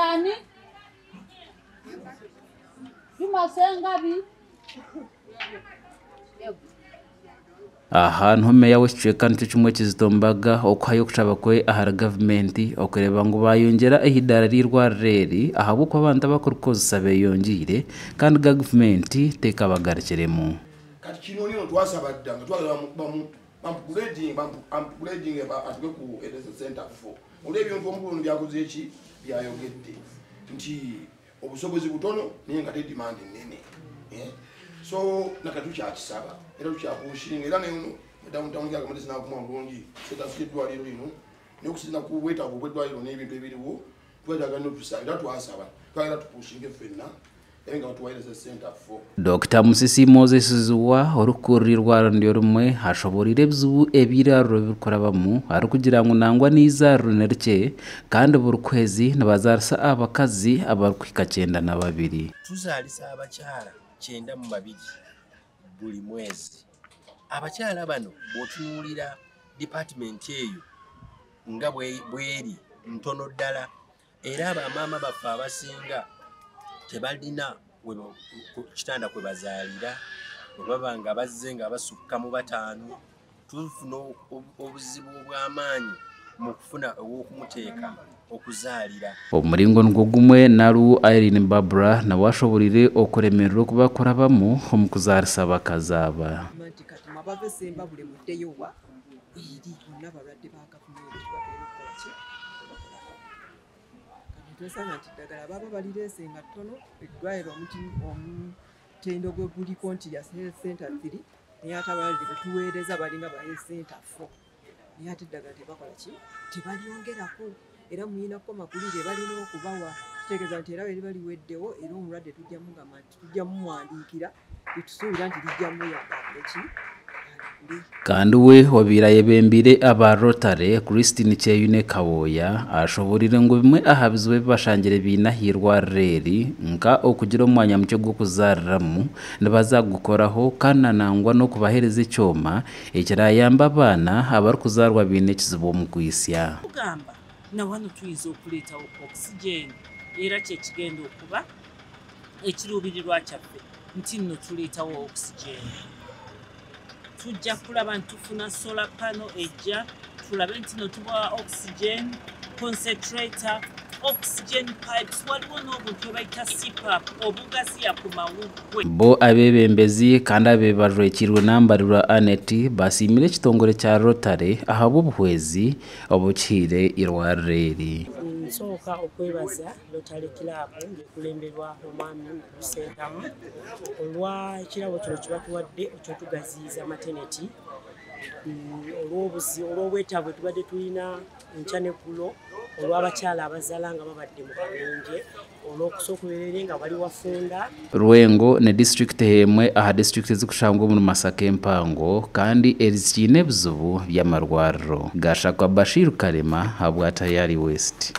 Ani? Juma Ssengabi. Aha niho meeya w'ekicweka nikyo kimwe Kizito Mbaga okuhayo okushaba kwe ahari gavumenti okureeba ngu bayongyera eidaara ry'eirwariro eri ahabw'okuba abantu abakurikukozesa beyongyeire kandi gavumenti tekabagarukiremu. Kati kino nino twasaba dda nga twagala bamu upgrading atuke ku health center 4 olw'ebintu omukulu ono byakoze eki byayogedde nti obusobozi butono naye nga te demand nene. Eh? So nakati tukyakisaba era tukyapushinga era neno downtown gavumenti zinakuma bulungi status y'eddwaliro lino naye okusinziira ku bwetaavu obw'eddwaliro n'ebintu ebiriwo, twetaaga nnyo tusaba era twasaba twagala tupushinge ffenna naye nga batuwa health center 4. Dr Musisi Moses Zuwa, orikukurira irwariro niryo rimwe, ashoboreire ebizibu ebi irwariro birikurabamu arikugira ngu nangwa n'izaariro ni rikye kandi buri kwezi nibazaarisa abakazi abarikuhika 92. Tuzaalisa abakyala 92 buli mwezi. Abakyala bano bw'otunuulira dipaatimenti eyo nga bweri ntono ddala, era abamaama baffe abasinga tebalina kitanda kwe bazaalira. Bwe baba nga bazze nga basukka mu bataano, tufuna obuzibu obw'amaanyi mu kufuna ow'okumuteeka okuzaalira. Omuringo nigwo gumwe, Naru Irene Barbara nawe ashoboreire okuremererwa oku bakurabamu omu kuzaarisa abakazi aba. Nti kati mwabava esemba buli muddeyo wa eri bonna balwadde ba gavumenti, tuba tulina okukola ki? Okubakolako. Kati twesanga nti ddagala baba balireese nga ttono, eddwaliro omutendo gwe guliko nti ya health center 3, naye ate abalwadde betuweereza balinga ba health center 4, naye ate eddagala tebakola ki? Tebalyongerako. Era muyina kukomagulire balina okubawa, kitegeeza nti era bwe liweddewo, era omulwadde tujja mugamba nti tujja mumuwandiikira, tetusuubira nti lijja muyamba akole ki? Aligule. Kandi we obaire ayebembeire aba Rotary, Christine Kyeyune Kawoya, ashoboreire ngu bimwe aha bizibu ebi bashangire biine aha irwariro eri nka okugira omwanya mukye gw'okuzaariramu, nibaza kugukoraho kandi nangwa n'okubaheereza ekyoma ekirayamba abaana abarikuzaarwa baine ekizibu omu kwisya. Tugamba nawano tuyinza okuleetawo oxygen, era kyekigenda okuba ekiruubirirwa kyaffe nti nno tuleetawo oxygen. Tujja kulaba nti tufuna solar panel ejja, tulabe nti no tubawa oxygen concentrator, oxygen pipes, waliwo n'obuntu bwe bayita CPAP obugaziya ku mawuggwe. Bo abeebembezi kandi abeebajwekirwe nambarirwa Anet basiimire ekitongore kya Rotary ahabw'obuhwezi obukihaire irwariro eri. Nsooka okwebaza Rotary Club ng'ekulemberwa omwami Sentamu olwa ekirabo kino kibatuwadde ekyotugaziyiza maternity, olw'obwetaavu bwe tubadde tulina enkya n'eggulo olw'abakyala abazaala nga babadde mu kabenje olw'okusooka nga bali wafunda. Rwengo ne disitulikiti emwe aha disitulikiti ezikushangwa omuri Masaka empango kandi ezikiine ebizibu by'amarwariro. Gashakwa Bashir Kalema, habwa Tayari West.